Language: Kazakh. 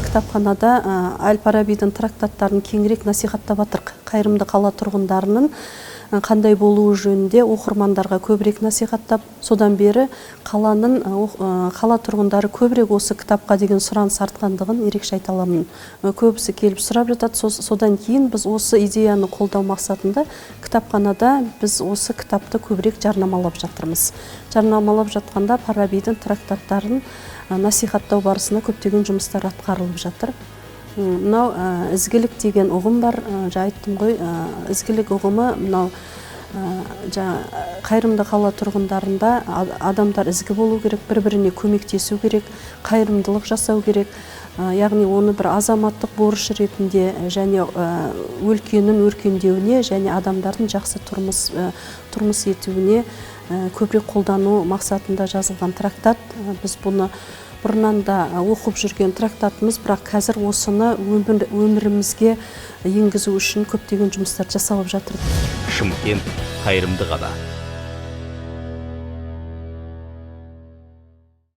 Кітапханада әл Фарабидің трактаттарын кеңірек насихаттап жатырық. Қайырымды қала тұрғындарының қандай болуы жөнінде оқырмандарға көбірек насихаттап, содан бері қаланың қала тұрғындары көбірек осы кітапқа деген сұраныс артқандығын ерекше айта аламын. Көбісі келіп сұрап жатады. Содан кейін біз осы идеяны қолдау мақсатында кітапханада біз осы кітапты көбірек жарнамалап жатырмыз. Жарнамалап жатқанда Фарабидің трактаттарын насихаттау барысында көптеген жұмыстар атқарылып жатыр. Мынау ізгілік деген ұғым бар, жаңа айттым ғой, ізгілік ұғымы мынау жаңа қайырымды қала тұрғындарында адамдар ізгі болу керек, бір біріне көмектесу керек, қайырымдылық жасау керек. Яғни оны бір азаматтық борыш ретінде және өлкенің өркендеуіне және адамдардың жақсы тұрмыс етуіне көбірек қолдану мақсатында жазылған трактат. Біз бұны бұрыннан да оқып жүрген трактатымыз, бірақ қазір осыны өмірімізге енгізу үшін көптеген жұмыстар жасалып жатыр. Шымкент – қайырымды қала.